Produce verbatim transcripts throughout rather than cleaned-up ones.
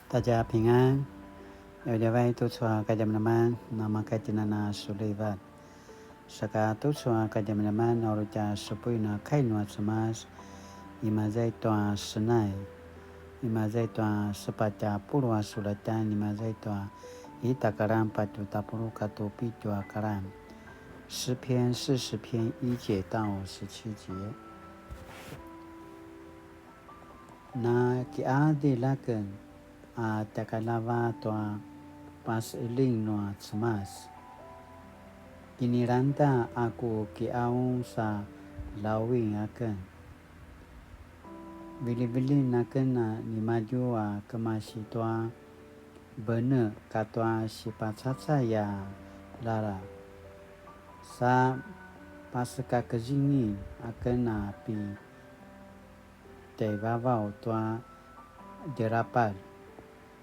大家平安. Djavadjavay tucu a kadjamadjaman, namakatjinana sulivat. Saka tucu a kadjamadjaman, na uri tja supuin a kai nua Cemas, imaza i tua Senai, imaza i tua sepatj a puluq a sulatjan, imaza i tua ita a karan patje tapuluq katua pitju a karan. 诗篇四十篇一节到十七节。 Na kiqadilj aken a tjakalava tua paseqeljing nua Cemas. Kinilangda a ku kiqaung sa lawing aken. Vilivilin aken a nimadju a kemasi tua bene katua sipacacay a lala. Sa pasekakezingin aken a pi tjaivavaw tua djerapalj,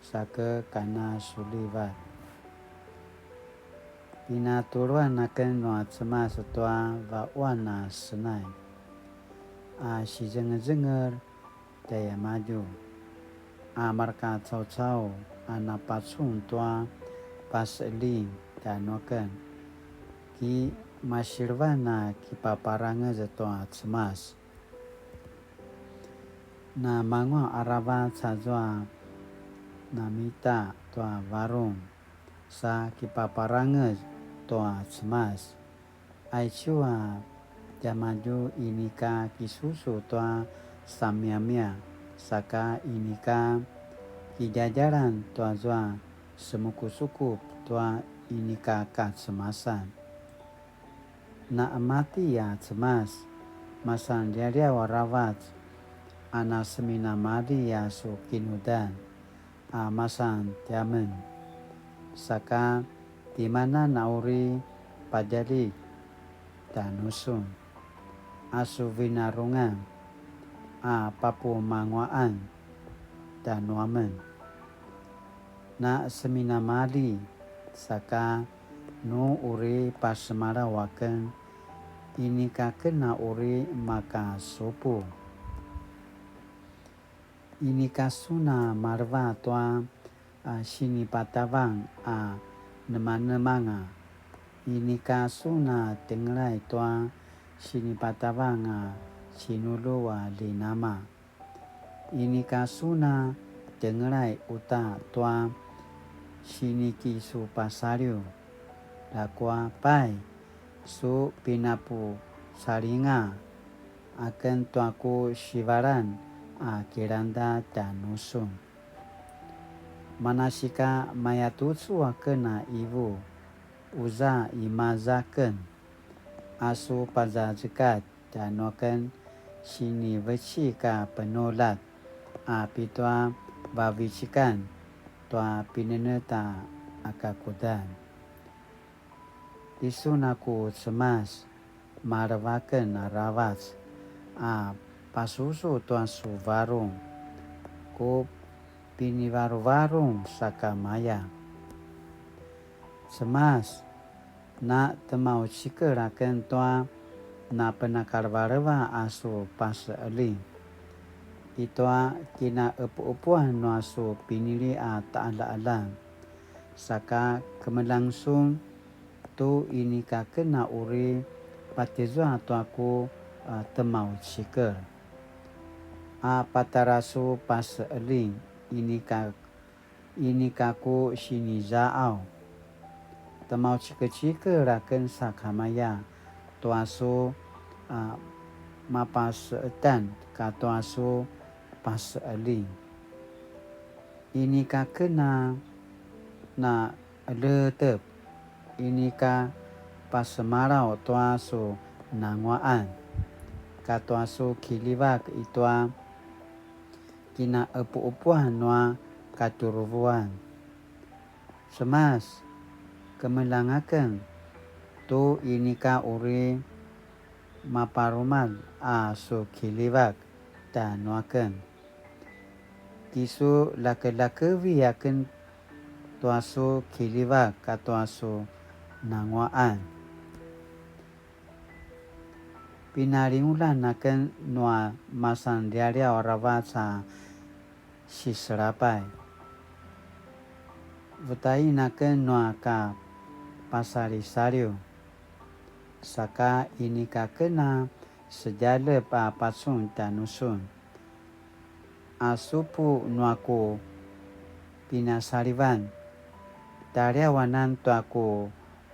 sa ke kana sulivat. Pinatuluan aken nua Cemas tua vaquan a Senai, a sizengezenger tjaimadju, a mareka caucau a napacun tua paseqeljing tjanuaken, ki masilevan a kipaparangez tua Cemas. Namanguaq aravac azua namita tua varung sa kipaparangez tua Cemas. Aicu a tiamadju inika kisusu tua samiamia, saka inika kidjadjalan tuazua semukusukup tua inika kacemasan. Na emati a Cemas, masan lialiaw aravac, a na seminamalji a su kinudan, a masan tiamen. Saka timanan a uri padjalik tjanusun, a su vinarungan, a papumanguaqan tjanuamen. Na seminamalji, saka nu uri pasemalaw aken, inika ken a uri makasupu. Inika sun a maleva tua, a, sinipatavang a nemanemanga. Inika sun a tjengelay tua sinipatavang a sinulu a linama. Inika sun a tjengelay uta tua sinikisupasaliw. Ljakua pai, su pinapucalinga aken tua ku sivalan a kilangda tjanusun. Manasika mayatucu aken a ivu, uza imaza aken, a su pazazekatj tjanuaken sinivecik a penuljat a pitua vavecikan tua pinenetj a kakudan. Tisun a ku Cemas, maleva aken aravac a pasusu tua su varung, ku pinivaruvarung sakamaya. Cemas, na temaucikel aken tua napenakalevaleva a su paseqeljing, i tua kinaqepuqepuan nua su pinili a taqaljaqaljan. Saka kemeljang sun tu inika ken a uri patjizua tua ku, a, temaucikel. A patjara su paseqeljing inika, inika ku sinizaqaw. Temaucikecikel aken sakamaya tua su, a, mapaseqetjan katua su paseqeljing. Inika ken a na qeletep, inika pasemalaw tua su nanguaqan, katua su kiljivak i tua kinaqepuqepuan nua katjuruvuan. Cemas, kemeljang aken tu inika uri maparumal a su kiljivak tjanuaken. Kisu lakeljakevi aken tua su kiljivak katua su nanguaqan. Pinalingulan aken nua masan lialiaw aravac a siselapay. vutain aken nua ka pasalisaliw, saka inika ken a sedjalep a pacun tjanusun. A supu nua ku pinasalivan, tjaliawanan tua ku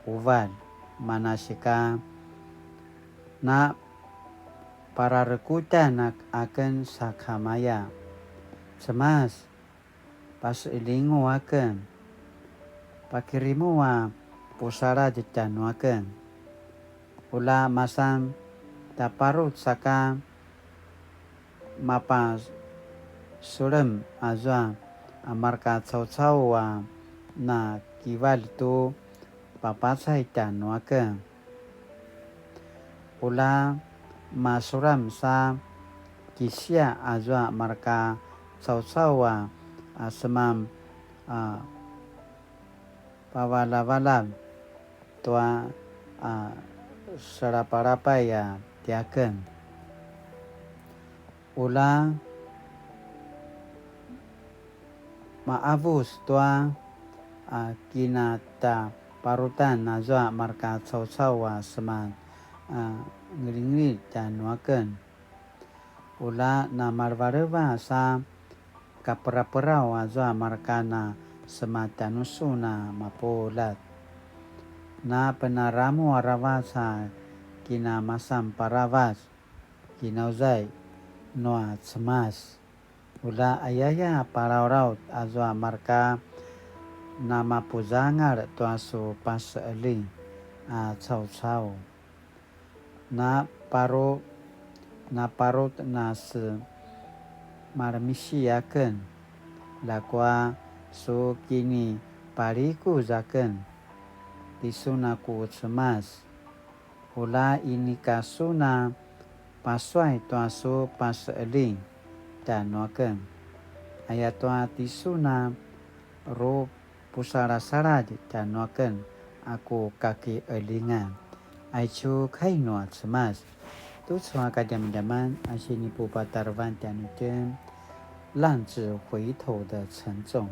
uval, manasika na pararekutjan aken sakamaya. Cemas, paselingu aken, pakirimu a pusaladj tjanuaken. Ula masan taparut saka mapasulem azua a marka caucau a na kivalj tu papacay tjanuaken. Ula masuram sa kisiaq azua marka caucau a, a seman a pavalavalav tua a selapalapay a tiaken. Ula maavus tua a kinataparutan azua marka caucau a seman a ngelingelit tjanuaken. Ula namalevaleva sa kaperaperaw azua marka na seman tjanusun a mapuljat. Na penaramu aravac a kinamasan paravac, kinauzay nua Cemas. Ula ayaya palawlaw azua marka namapuzangal tua su paseqeljing a caucau. Na paru, na parut na se malemisi aken, ljakua su kinipalikuz aken, tisun a ku Cemas. Ula inika sun a pasuay tua su paseqeljing tjanuaken. Ayatua tisun a ru pusalasaladj tjanuaken a ku kakiqeljingan. Aicu kai nua Cemas. Tucu a kadjamadjaman a sinipupatarevan tjanuitjen, 浪子回头的沉重。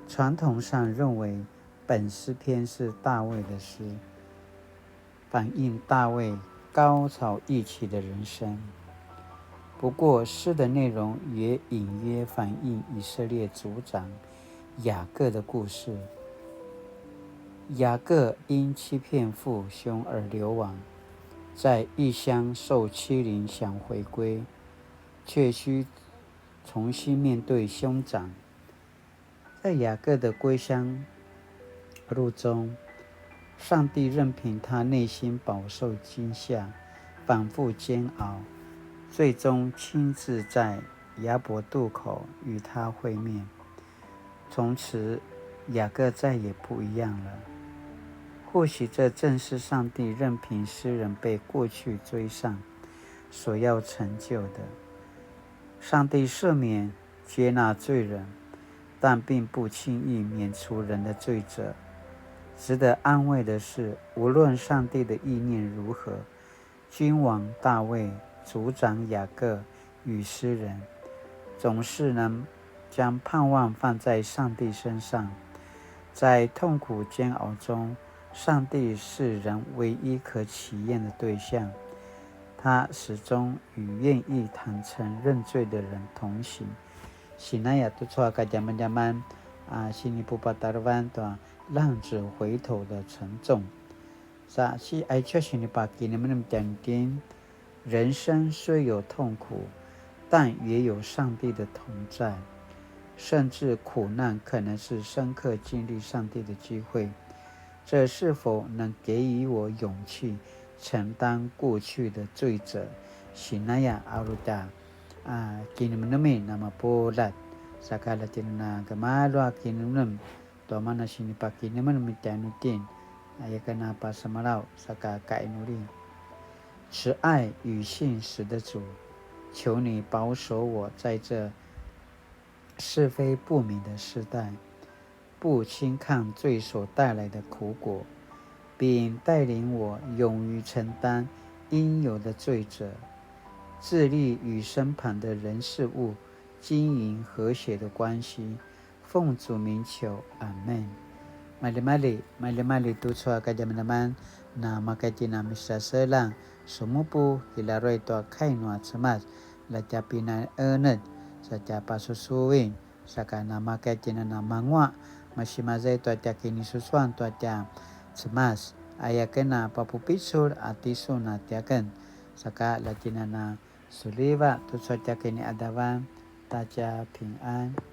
传统上认为本诗篇是大卫的诗，反映大卫高潮迭起的人生。不过，诗的内容也隐约反映以色列族长雅各的故事。雅各因欺骗父兄而流亡，在异乡受欺凌，想回归，却需重新面对兄长。在雅各的归乡路中，上帝任凭他内心饱受惊吓，反复煎熬，最终亲自在雅博渡口与他会面。从此，雅各再也不一样了。或许这正是上帝任凭诗人被过去追上所要成就的。上帝赦免接纳罪人，但并不轻易免除人的罪责。值得安慰的是，无论上帝的意念如何，君王大卫、族长雅各与诗人，总是能将盼望放在上帝身上。在痛苦煎熬中，上帝是人唯一可祈愿的对象，他始终与愿意坦诚认罪的人同行。Sinaya tucu a kadjamadjaman a sinipupatarevan tua 浪子回头的沉重。Sa si aicu a sinipakinemnem tjanuitjen, 人生虽有痛苦，但也有上帝的同在，甚至苦难可能是深刻经历上帝的机会。这是否能给予我勇气承担过去的罪责？Sinaya aruta a kinemnemi namapuljat, saka la tjinana kemalu a kinemnem, tua mana sinipakinemnem tjanuitjen, aya ken a pasemalaw saka kainuli. 慈爱与信实的主，求你保守我在这是非不明的时代，不轻看罪所带来的苦果，并带领我勇于承担应有的罪责，致力与身旁的人事物经营和谐的关系，奉主名求，阿门。Maljimalji, maljimalji tucu a kadjamadjaman, na makaya itjen a misaseljang, sumupu, kilaruay tua kai nua Cemas, la tja pinaqenetj, sa tja pasusuin, saka na makaya itjen a nanguaq, masi maza i tua tja kinisusuan tua tja Cemas, aya ken a papupicul a tisun a tiaken, saka la tjen a na suliva tucu a tja kiniqadavan, ta tja pingan.